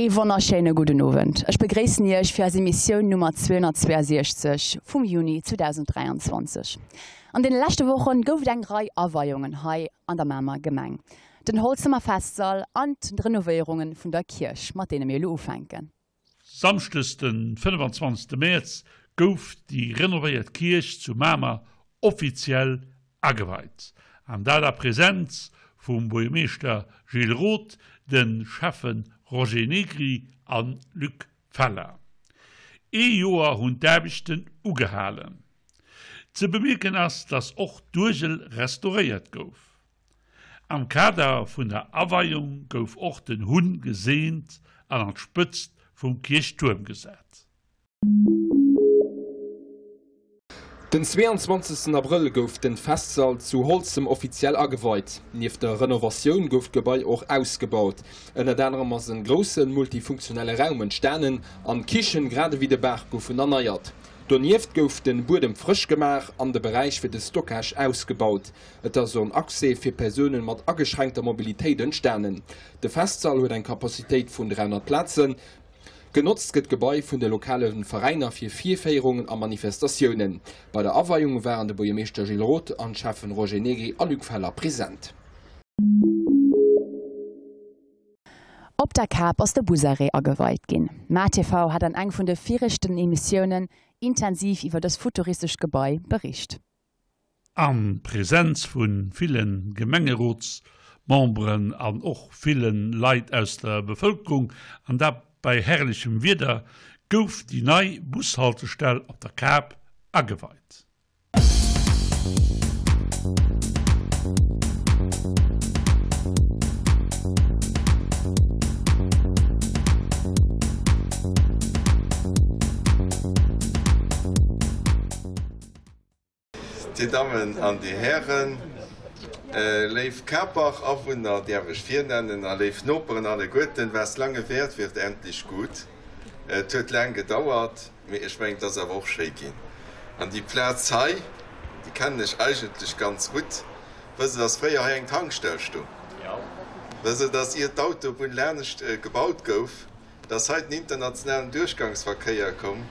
Ee wonnerschéine gudden Owend. Ech begréissen Iech fir eis Emissioun Nummer 262 vum Juni 2023. An deene leschte Wochen gouf et eng Rei Aweiungen hei an der Mamer Gemeng. Den Holzemer Festsall an d'Renovéierungen vun der Kierch, mat deene mir elo ufänken. Samschdes de 25 Mäerz gouf déi renovéiert Kierch zu Mamer offiziell ageweit, an dat a Präsenz vum Buergermeeschter Gilles Roth, de Schäffe Roger Negri a Luc Feller. Ee Joer hunn d'Aarbechten ugehalen. Ze bemierken ass, datt och d'Uergel restauréiert gouf. Am Kader vun der Aweiung gouf och den Hunn geseent an an d'Spëtzt vum Kierchtuerm gesat. Den 22 Abrëll gouf den Festsall zu Holzem offiziell ageweit. Nieft der Renovatioun gouf d'Gebai och ausgebaut. Ënnert anerem ass en groussen multifunktionelle Raum entstanen an d'Kichen grad ewéi de Bar goufen erneiert. Donieft gouf den Buedem frësch gemaach an de Beräich fir de Stockage ausgebaut. Et ass en Accès fir Persounen mat ageschränkter Mobilitéit entstanen. De Festsall huet eng Capacitéit vun 300 Plazen. Genotzt gëtt d'Gebai vun de lokale Veräiner fir Virféierungen a Manifestatiounen. Bei der Aweiung waren de Buergermeeschter Gilles Roth an d'Schäffen Roger Negri a Luc Feller present. Op der Kap ass de Busarrêt ageweit ginn. MaTV hat an eng vun de viregten Emissiounen intensiv iwwer dës futuristescht Gebai bericht. A Präsenz vu ville Gemengerotsmemberen an och ville Leit aus der Bevëlkerung, an dat bei herrlechem Wieder, gouf déi nei Bushaltestell op der Kap ageweit. Dir Dammen an Dir Hären, léif Kapbach-Awunner, däerf ech virnennen, a léif Noperen alleguerten, Was lange währt, wird endlich gut. Et huet laang gedauert, mee ech mengen, et ass awer och schéi ginn. An déi Plaz hei, déi kennen ech eigentlech ganz gutt. Wësst Der, dass fréier hei eng Tankstell stung? Wësst Der, dass ier d'Autobunn laanescht gebaut gouf, dass hei den internationalen Duerchgangsverkéier koum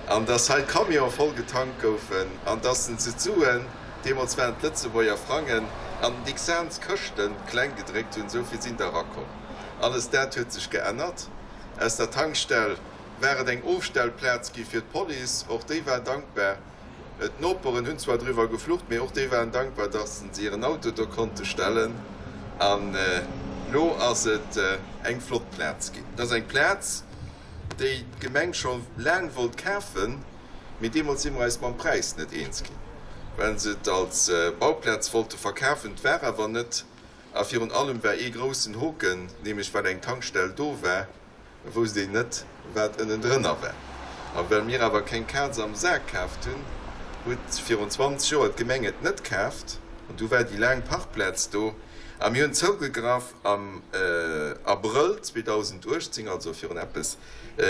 an dass hei d'Camionë voll getankt goufen an dass se d'Suen, deemools waren et Lëtzebuerger Frangen, an den Dixans Këschte kleng gedréckt hunn, esou vill sinn der erakomm. Alles dat huet sech geännert. Aus der Tankstell war et eng Ofstellplaz gi fir d'Police, och déi war dankbar. D'Noperen hunn zwar driwwer geflucht, mee och déi waren dankbar, dass se hiren Auto do konnte stellen. An elo ass et eng flott Plaz ginn. Et ass eng Plaz, déi d'Gemeng scho laang wollt kafen, mee deemools si mer eis mam Präis net eens ginn, well se et als Bauplaz wollte verkafen. Et war awer net. A virun allem war ee groussen Hoken, nämlech well eng Tankstell do war, wousst een net, wat ënnendrënner war. A well mir awer keng Kaz am Sak kaaft hunn, huet virun 20 Joer d'Gemeng et net kaaft. An du war déi laang Parkplaz do. A mir hunn zougegraff am Abrëll 2018, also virun eppes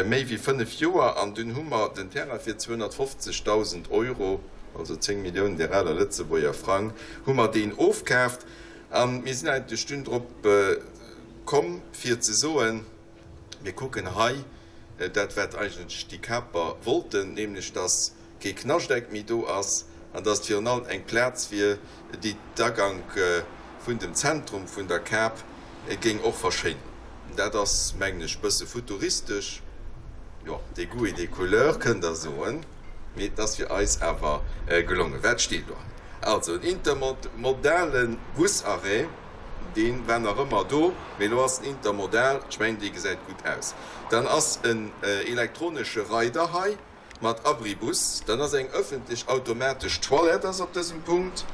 méi wéi 5 Joer. An dunn hu mer den Terrain fir 250.000 Euro, also 10 Milliounen där aler Lëtzebuerger Frang, hu mer deen ofkaaft. A mir sinn eigentlech dunn drop komm fir ze soen, mir kucken hei dat wat eigentlech déi Kaper wollten, nämlech datt kee Knaschteck méi do ass an datt et virun allem eng Plaz wier, déi d'Agank vun dem Zentrum vun der Kap géing och verschéineren. Dat ass, mengen ech, bësse futuristesch, jo, des goûts et des couleurs kënnt Der soen, mee et ass fir eis awer gelongen. Wat steet elo hei? Also en intermodale Busarrêt. Dee war nach ëmmer do, mee elo ass en intermodal. Ech mengen, dee gesäit gutt aus. Dann ass en elektronesche Reider hei mat Abribus. Dann ass eng ëffentlech automatesch Toilette ass op dësem Punkt.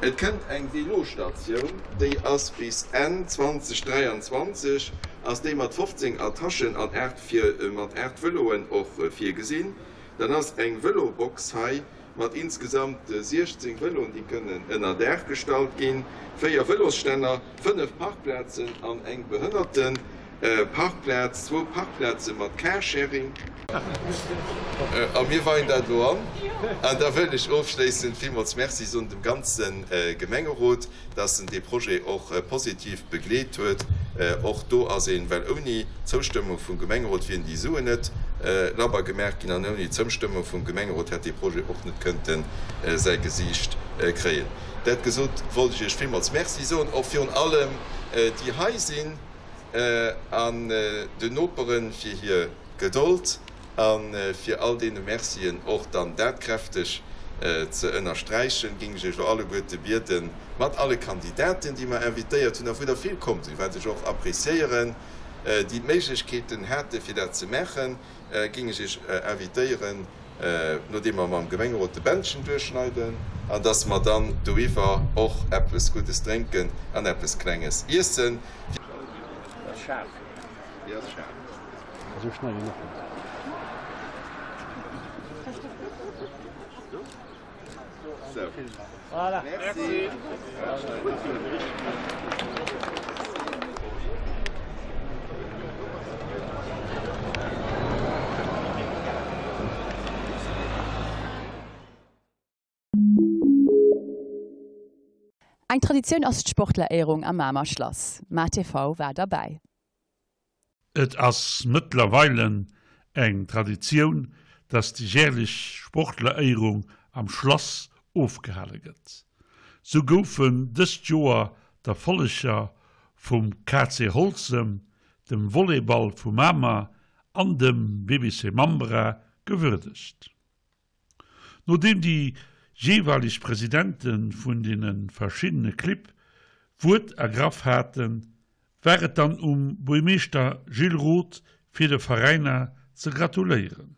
Et kënnt eng Vélostatioun, déi ass bis Enn 2023 ass déi mat 15 Attachen an 8 fir mat 8 Vëloen och virgesinn. Dann ass eng Vëlobox hei Mat insgesamt 16 Vëloen, déi kënnen ënner Daach gestallt ginn, 4 Vëlosstänner, 5 Parkplazen an eng Behënnerteparkplaz, zwou Parkplaze mat Carsharing. A mir weien dat elo an. An da wëll ech ofschléissend villmools Merci soen dem ganze Gemengerot, dass en dee Projet och positiv begleet huet. Och do ass een, well ouni d'Zoustëmmung vum Gemengerot wieren déi Suen net labber gemaach ginn an ouni d'Zoustëmmung vum Gemengerot hätt dee Projet och net kënnte säi Gesiicht kréien. Dat gesot, wollt ech Iech villmools Merci soen, och virun allem déi hei sinn an den Noperen fir hir Gedold a fir all deene Mercien och dann dat kräfteg ze ënnersträichen, géing ech Iech elo alleguerte bieden, mat alle Kandidaten, déi mer invitéiert hunn a wou der vill komm sinn, wat ech och appréciéieren, déi d'Méiglechkeeten hate fir dat ze maachen, géing ech Iech invitéieren, nodeem mer mam Gemengerot de Bändchen duerchschneiden, an dass mer dann doiwwer och eppes Guddes drénken an eppes Klenges iessen. Eng Traditioun ass d'Sportleréierung am Mamer Schlass. MaTV war derbäi. Et ass mëttlerweile eng Traditioun, dass déi järlech Sportleréierung am Schlass ofgehale gëtt. Sou goufen dëst Joer d'Erfolleger vum KC Holzem, dem Volleyball vu Mamer an dem BBC Mambra gewürdegt. Nodeem déi jeeweileg Presidente vun deene verschiddene Clibb d'Wuert ergraff haten, war et dann um Buermeeschter Gilles Roth fir de Veräiner ze gratuléieren.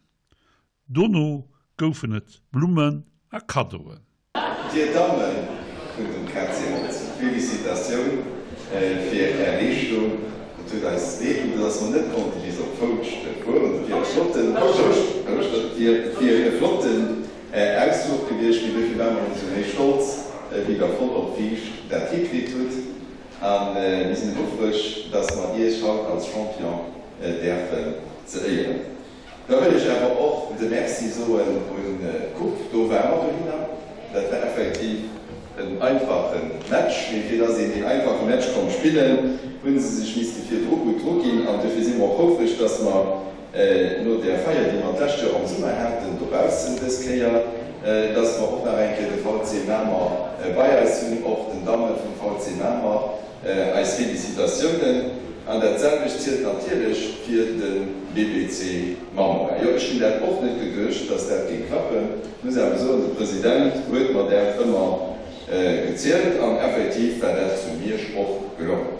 Dono goufen et Blummen a Kaddoen. Dir Damme vun dem KC Holzem, Felicitatioun fir Är Leeschtung. Et huet eis leed gedoen, dass mer net konnte bis op Foulscht fueren. Et wier e flotten, et wier e flotten Ausfluch gewiescht, mee duerfir ware mer ëmsou méi stolz, wéi der voll op Viischt dat hikritt hutt. A mir sinn houfreg, dass mer Iech haut als Champion däerfen ze éieren. Da wëll ech awer och de Merci soen un d'Coupe. Do ware mer dohinner. Dat war effektiv en einfache Match. Mee fir dass een deen einfache Match konnt spillen, hu se sech misste virdru gutt dru ginn. An duerfir si mer och houfreg, dass mer no där Feier, déi mer d'lescht Joer am Summer haten dobaussen, dës Kéier, dass mer och nach eng Kéier de VC Mamer bei eis hunn. Och den Damme vum VC Mamer Eis Felicitatiounen! An dat selwecht zielt natierlech fir de BBC Mambra. Jo, ech hunn dat och net geduecht, dass dat géing klappen. Muss awer soen, de President huet mer dat ëmmer gezielt an effektiv war dat zu Miersch och gelongen.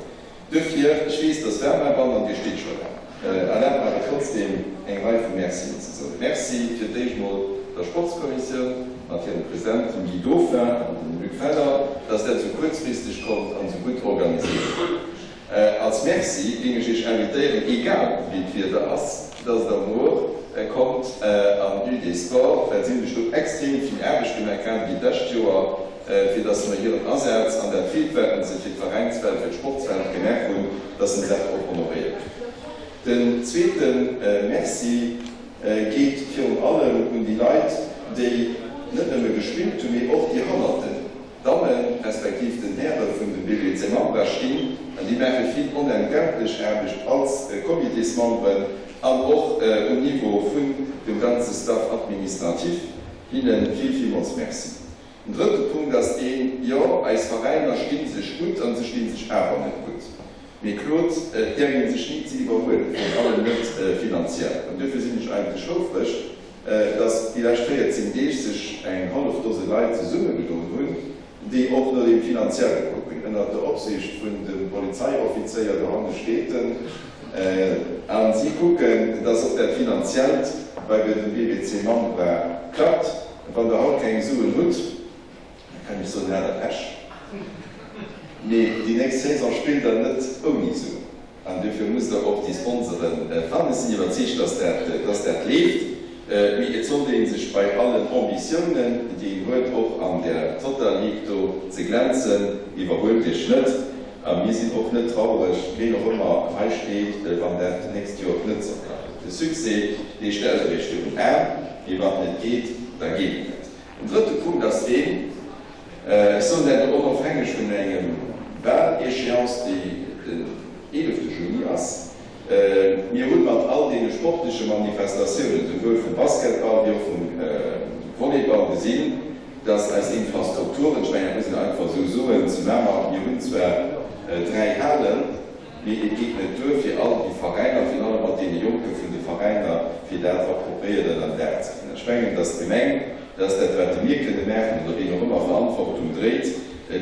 Duerfir, ech weess, dass waarm an an Dir steet scho laang. Erlaabt mer awer trotzdem eng Rei vu Mercien ze soen. Merci fir d'éischt mol der Sportskommissioun mat hirem President, dem Guy Dauphin an dem Luc Feller, dass dat esou kuerzfristeg konnt an esou gutt organiséiert ginn. Als Merci géing ech Iech invitéieren, egal wéi d'Wieder ass, dass Der muer kommt an d'Nuit des Sports, well si hunn sech do extrem vill Aarbecht gemaach, grad ewéi d'lescht Joer, fir dass mer hiren Asaz an dat villt, wat se fir d'Veräinswelt, fir d'Sportswelt gemaach hunn, dass se dat och honoréiert kritt. Den zweete Merci geet virun allem un déi Leit, déi net nëmme gespillt hunn, mee och déi hannert den Dammen, respektiv den Häre vun dem BBC Mambra stinn. An déi maache vill onentgeltlech Aarbecht als Comitésmemberen an och um Niveau vun dem ganze Staff administratif. Hinne vill, villmools Merci. Den drëtte Punkt ass deen, jo, eis Veräiner sti sech gutt a se sti sech awer net gutt. Mee Claude, et däerf ee sech ni ze iwwerhuelen, virun allem net finanziell. An duerfir sinn ech eigentlech houfreg, dass déi lescht 14 Deeg sech eng hallef Dose Leit zesummegedoen hunn, déi och no deem Finanzielle kucken, ënnert der Opsiicht vun dem Polizeioffizéier, dohanne steet en, a si kucken, dass och dat Finanziellt bei dem BBC Mambra klappt. Wann Der haut keng Suen hutt, da kann ech soen, hat Der Pech. Mee déi nächst Saison spillt Der net ouni Suen. An duerfir musst Der och déi Sponsoren fannen. Ech sinn iwwerzeegt, dass dat, dass dat leeft. Mee et sollt ee sech bei allen Ambitiounen, déi een huet, och an där Total League do ze glänzen, iwwerhuelt Iech net. A mir sinn och net traureg, ween och ëmmer hei steet, wann dat d'nächst Joer net soll klappen. De Succès, dee stellt Der Iech virun Aen, mee wann et net geet, da geet et net. Den drëtte Punkt ass deen, ech soen dat elo onofhängeg vun engem Wahléchéance, déi den. eelefte Juni ass. Mir hu mat all deene sportleche Manifestatiounen, souwuel vum Basketball wéi och vum Volleyball gesinn, dass eis Infrastrukturen, ech mengen, dat muss een einfach esou soen, zu Mamer, mir hunn zwar 3 Halen, mee et geet net duer fir all déi Veräiner, virun allem mat deene Jonke vun de Veräiner, fir dat appropriéiert ënner den Daach ze kréien. Ech mengen, dass d'Gemeng, dass dat wat mir kënne maachen, oder ween och ëmmer Verantwortung dréit,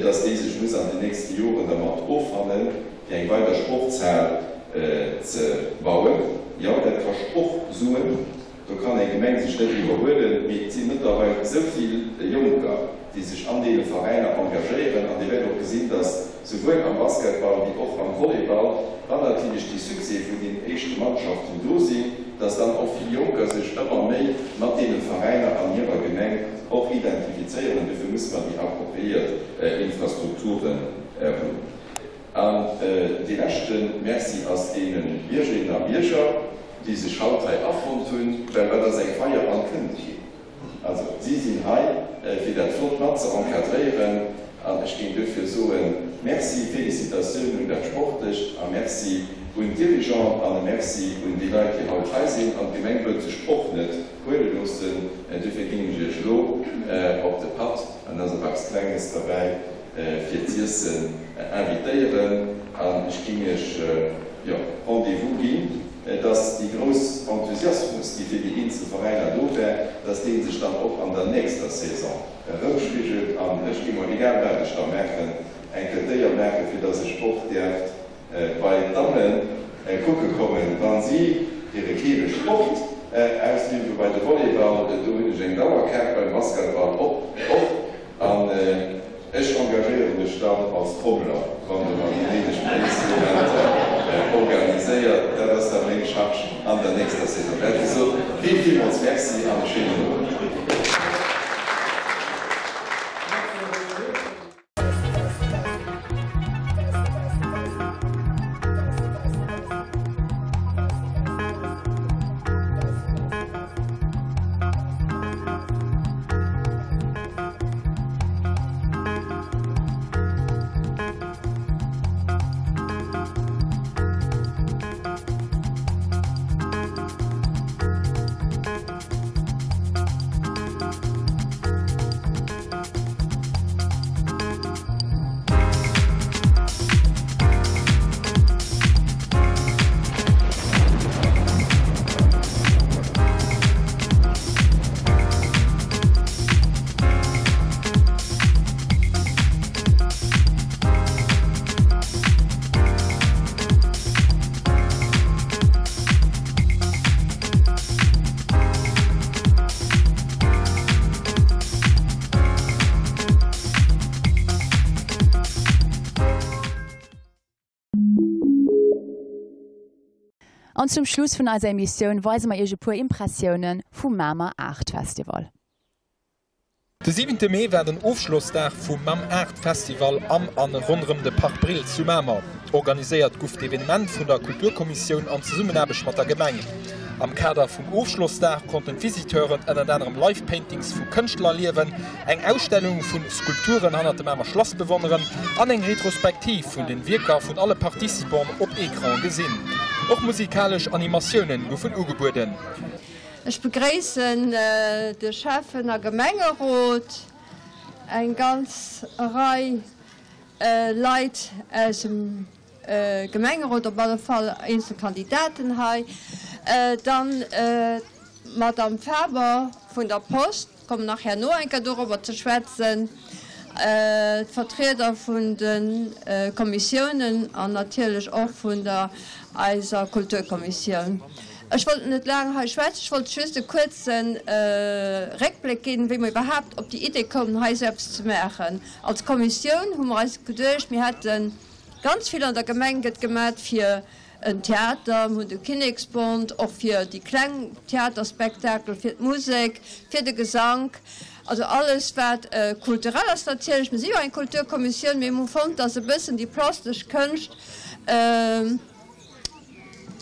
dass déi sech muss an den nächste Joren dermat offannen, fir eng weider Sportshal ze bauen. Jo, dat kascht och Suen. Do kann eng Gemeng sech net iwwerhuelen, mee et si mëttlerweil esou vill Jonker, déi sech an deene Veräiner engagéieren. An Dir wäert och gesinn, dass souwuel am Basketball wéi och am Volleyball, wann natierlech déi Succèse vun deenen éischte Mannschaften do sinn, dass dann och vill Jonker sech ëmmer méi mat deene Veräiner an hirer Gemeng och identifizéieren. Dofir musse mer déi appropriéiert Infrastrukturen hunn. An dee leschte Merci ass deene Biergerinnen a Bierger, déi sech haut hei afonnt hunn, well wat ass eng Feier an kënnt keen? Also si sinn hei, fir dat flott mat ze encadréieren. An ech géing duerfir soen, Merci, Félicitatioun un dat Sportlecht a Merci un d'Dirigeanten an e Merci un déi Leit, déi haut hei sinn. An d'Gemeng wëllt sech och net huele loossen. Duerfir géing ech Iech elo op de Patt, an da ass och eppes Klenges derbäi, fir z'iessen invitéieren an ech ging iech, jo, Rendez-vous ginn, dass déi grouss Enthusiasmus, déi fir déi eenzel Veräiner do war, dass dee sech dann och an der nächster Saison erëmspigelt an ech ging mol, egal wat ech da maachen, eng Kéier d'Éier maachen, fir dass ech och däerft bei d'Damme kucke kommen, wa si hire Keelesport ausüben. Bei de Volleyball, do hunn ech eng Dauerkaart, beim Basketball och. An ech engagéiere mech dann als Trommeler, wann Der mer déi néideg Instrumenter organiséiert. Dat ass da meng Charge an der nächster Saison. Dat gesot, vill, villmools Merci an e schéinen Owend. An zum Schluss vun eiser Emissioun weise mer iech e puer Impressioune vum Mamer Art Festival. De siwente Mee war den Ofschlossdag vum Mam Art Festival am an ronderëm de Parc Brill zu Mamer. Organiséiert guff d'Evenement vun der Kulturkommissioun an Zesummenaarbecht mat der Gemeng. Am Kader vum Ofschlossdag konnten d'Visiteuren ënnert anerem Live Paintings vu Kënschtler erliewen, eng Ausstellung vun Skulpturen hannert dem Mamer Schlass bewonneren an eng Retrospektiv vun den Wierker vun alle Participanten op Ecran gesinn. Och musikalesch Animatiounen goufen ugebueden. Ech begréissen de Schäffen a Gemengerot, eng ganz Rei Leit aus dem Gemengerot, op alle Fall eenzel Kandidaten hei, dann d'Madame Faber vun der Post, Kommen nach herno eng Kéier dorobber ze schwätzen, d'Vertrieder vun de Kommissiounen an natierlech och vun der eiser Kulturkommissioun. Ech wollt net laang hei schwätzen, ech wollt just e kuerze Réckbléck ginn, wéi mer iwwerhaapt op déi Idee koumen, hei esou eppes ze maachen. Als Kommissioun hu mer eis geduecht, mir hätte ganz vill an der Gemeng gëtt gemat fir En Theater, mir hunn de Kinneksbond, och fir déi kleng Theaterspektakel, fir d'Musek, fir de Gesank, also alles wat kulturell ass natierlech. Mir si jo eng Kulturkommissioun, mee mir hu fonnt, dass e bëssen déi plastesch Kënscht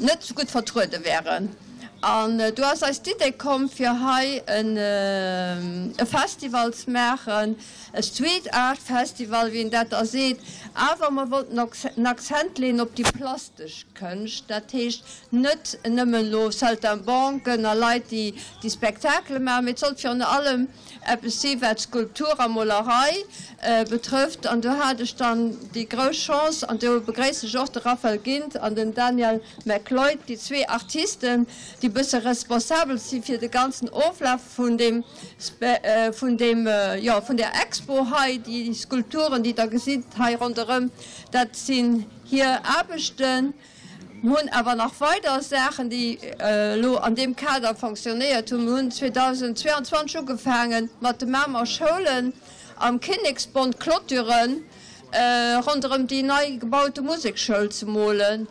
net esou gutt vertruede wären. An do ass eis d'Idee komm, fir hei e Festival ze maachen, e Street Art Festival, wéi een dat da seet. Awer mer wollten en Accent leeën op déi plastesch Kënscht, dat heescht net nëmmen elo Saltimbanquen a Leit, déi déi Spektakele maachen, mee et sollt virun allem eppes si wat Skulptur a Molerei betrëfft. An do hat ech dann déi grouss Chance, an do begréissen ech och de Raphael Gindt an den Daniel McLeod, déi zwee Artisten, déi e bësse responsabel si fir de ganzen Oflaf vun deem, vun deem, jo, vun där Expo hei. Déi Skulpturen, déi Der gesitt hei ronderëm, dat sinn hir Aarbechten. Mir hunn awer nach weider Saachen, déi elo an deem Kader fonctionnéiert hunn. Mir hunn 2022 ugefaange mat de Mamer Schoulen am Kinneksbond Clôturen ronderëm déi nei gebaute Museksschoul ze molen.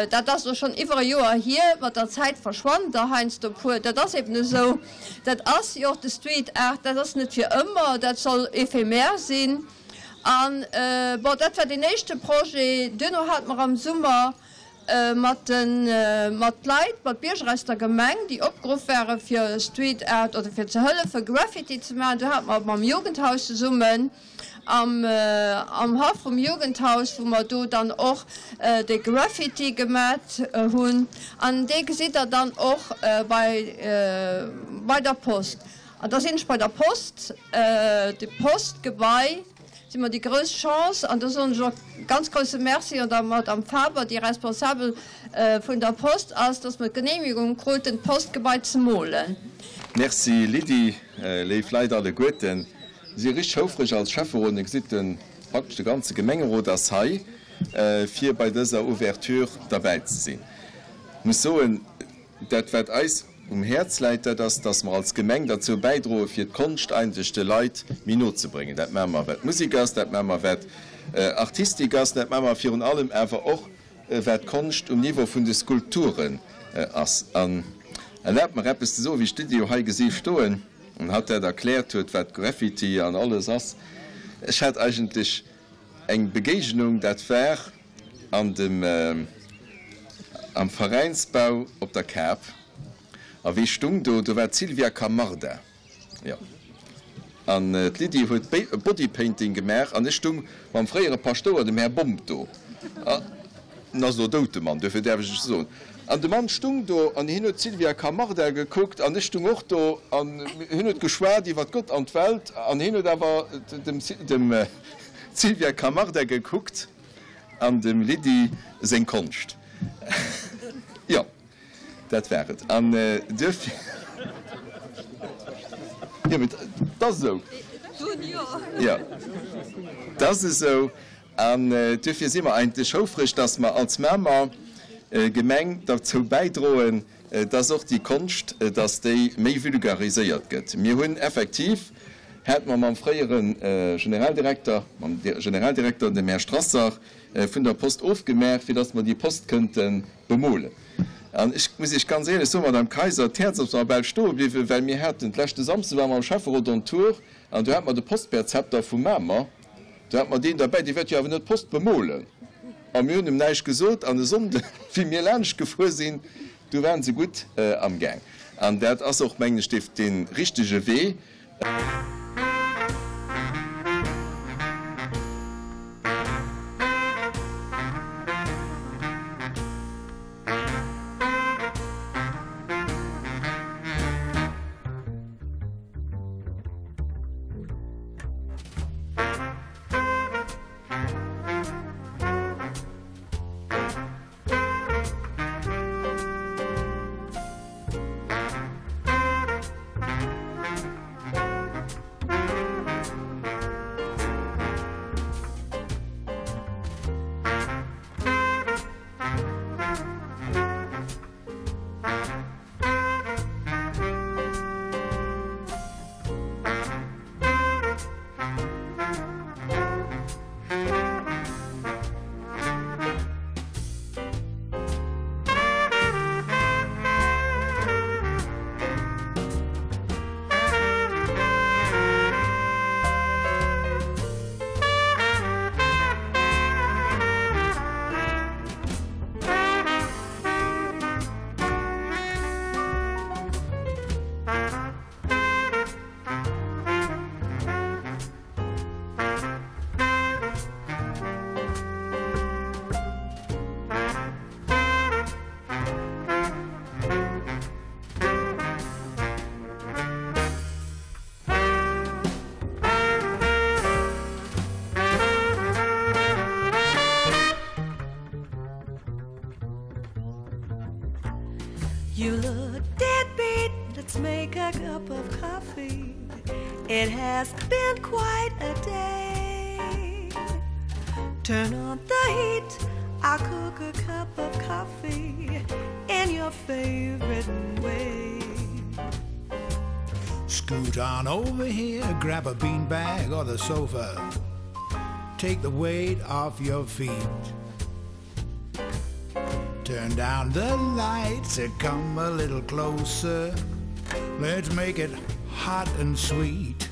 Dat ass elo schonn iwwer e Joer hier. Mat der Zäit verschwannen der heiansdo e puer. Dat ass eben esou. Dat ass jo och de Street Art. Dat ass net fir ëmmer. Dat soll éphémère sinn. An, bon, dat war deen éischte Projet. Duerno hate mer am Summer mat de mat Leit, mat Bierger aus der Gemeng, déi opgeruff ware fir Street Art oder fir ze hëllefe Graffiti ze maachen. Do hate mer mam Jugendhaus zesummen am am Haff vum Jugendhaus, wou mer do dann och de Graffiti gemat hunn. An dee gesitt Der dann och bei bei der Post. An da sinn ech bei der Post, de Postgebai, si mer déi grouss Chance, an do soen ech och ganz grousse Merci un der Madame Faber, déi responsabel vun der Post ass, dass mer d'Genehmigung kruten, d'Postgebai ze molen. Merci Lydie. Léif Leit alleguerten, mir si richteg houfreg als Schäfferot, Dir gesitt de praktesch de ganze Gemengerot ass hei, fir bei dëser Ouverture derbäi ze sinn. Ech muss soen, Dat wat eis um Häerz läit, dat ass, dass mer als Gemeng derzou bäidroe fir d'Konscht eigentlech de Leit méi no ze bréngen. Dat maache mer wat Musek ass, dat maache mer wat Artistik ass, dat maache mer virun allem awer och wat Konscht um Niveau vun de Skulpturen ass. An erlaabt mer eppes ze soen, wéi ech d'Lydie jo hei gesi stoen an hatt dat erkläert huet, wat Graffiti an alles ass. Ech hat eigentlech eng Begéignung, dat war an dem am Veräinsbau op der Kap. A wee stung do? Do war d'Sylvia Camarda, jo. An d'Lydie huet Bodypainting gemaach an ech stung mam fréiere Paschtouer, dem Här Bomb, do. En ass elo dout, de Mann, duerfir däerf ech et soen. An de Mann stung do an hien huet d'Sylvia Camarda gekuckt an ech stung och do an hien huet geschwat iwwer Gott an d'Welt an hien huet awer dem dem Sylvia Camarda gekuckt an dem Lydie seng Konscht. Jo, dat war et. An duerfir, jo, mee 't ass esou. Jo, 't ass esou. An duerfir si mer eigentlech houfreg, dass mer als Mamer Gemeng derzou bäidroen, dass och déi Konscht, dass déi méi vulgariséiert gëtt. Mir hunn effektiv, hate mer mam fréiere Generaldirekter, mam Generaldirekter, dem Här Strasser, vun der Post ofgemaach, fir dass mer déi Post kënnte bemolen. An ech muss Iech ganz éierlech soen, Madame Kayser, d'Häerz ass mer bal stoe bliwwen, well mir haten, d'leschte Samsde ware mer am Schäfferot on tour an do hate mer de Postperzepter vu Mamer, Do hat mer deen derbäi, dee wäert jo awer net d'Post bemolen. A mir hunn em näischt gesot. An e Sonnden, wéi mir laanscht gefuer sinn, du waren se gutt am Gaang. An dat ass och, mengen ech, dee richtege Wee. It has been quite a day. Turn on the heat, I'll cook a cup of coffee in your favorite way. Scoot on over here, grab a beanbag or the sofa. Take the weight off your feet. Turn down the lights and come a little closer. Let's make it hot and sweet.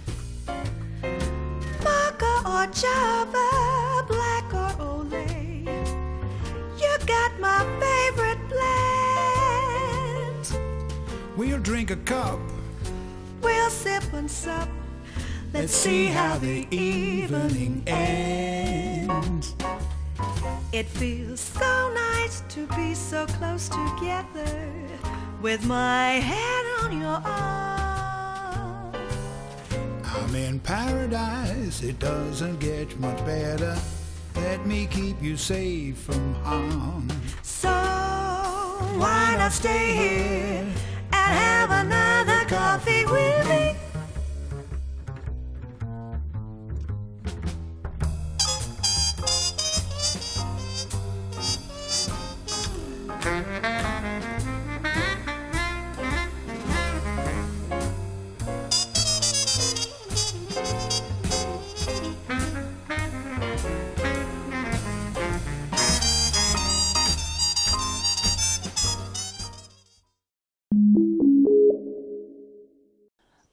Mocha or Java, black or Olay. You got my favorite blend. We'll drink a cup. We'll sip and sup. Let's see how the evening ends. It feels so nice to be so close together with my head on your arm. I'm in paradise, it doesn't get much better. Let me keep you safe from harm. So why not stay here and have another coffee with me?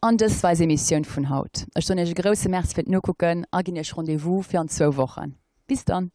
An dëst war eis Emissioun vun haut. Ech soen iech e grousse Merci fir d'Nokucken a ginn iech Rendez-vous fir an zwou Wochen. Bis dann!